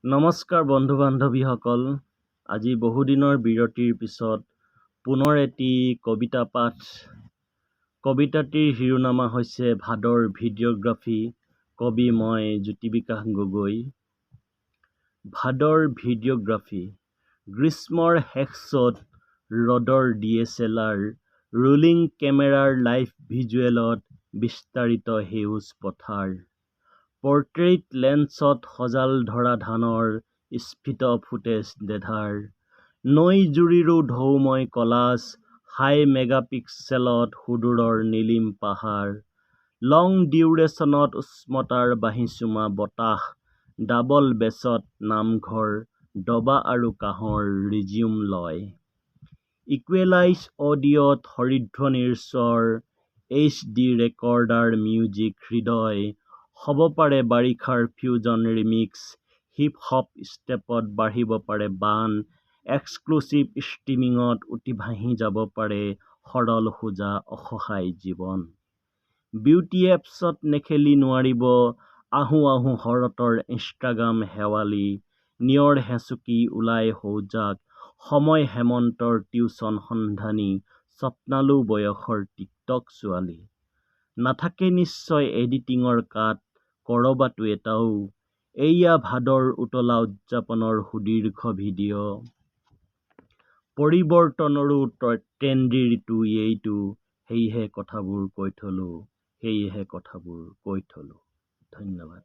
নমস্কাৰ বন্ধু বান্ধৱীসকল, আজি বহুদিনৰ বিৰতিৰ পিছত পুনৰ এটি কবিতা পাঠ। কবিতাটিৰ শিৰোনামা হৈছে ভাদৰ ভিডিঅ'গ্ৰাফী। কবি মই জ্যোতিবিকাশ গগৈ। ভাদৰ ভিডিঅ'গ্ৰাফী। গ্ৰীষ্মৰ শেষ শ্ব'ত ৰ'দৰ ডিএছএলআৰ, ৰোলিং কেমেৰাৰ লাইভ ভিজুৱেলত বিস্তাৰিত সেউজ পথাৰ, পৰ্ট্ৰেইট লেন্সত সঁজাল ধৰা ধানৰ স্ফীত ফুটেজ দেধাৰ, নৈ জুৰিৰো ঢৌময় কলাজ, হাই মেগাপিক্সেলত সুদূৰৰ নীলিম পাহাৰ, লং ডিউৰেচনত উষ্মতাৰ বাঁহী চুমা বতাহ, ডাবল বেছত নামঘৰ, দবা আৰু কাঁহৰ ৰিজিউম লয়, ইকুৱেলাইজ অডিঅ'ত হৰিধ্বনিৰ স্বৰ, এইচডি ৰেকৰ্ডাৰ মিউজিক হৃদয় হ'ব পাৰে বাৰিষাৰ ফিউজন ৰিমিক্স, হিপ হপ ষ্টেপত বাঢ়িব পাৰে বান, এক্সক্লুচিভ ষ্ট্ৰীমিঙত উটি ভাহি যাব পাৰে সৰল সোজা অসহায় জীৱন। বিউটি এপছত নেখেলি নোৱাৰিব আহোঁ আহোঁ শৰতৰ ইনষ্টাগ্ৰাম শেৱালি, নিয়ৰ হেঁচুকি ওলাই সৌজাক, সময় হেমন্তৰ টিউচন সন্ধানী স্বপ্নালু বয়সৰ টিকটক ছোৱালী। নাথাকে নিশ্চয় এডিটিঙৰ কাট ক'ৰবাতো এটাও। এইয়া ভাদৰ উতলা উদযাপনৰ সুদীৰ্ঘ ভিডিঅ'। পৰিৱৰ্তনৰো ট্ৰেণ্ডি ঋতু এইটো, সেয়েহে কথাবোৰ কৈ থলোঁ, সেয়েহে কথাবোৰ কৈ থলোঁ। ধন্যবাদ।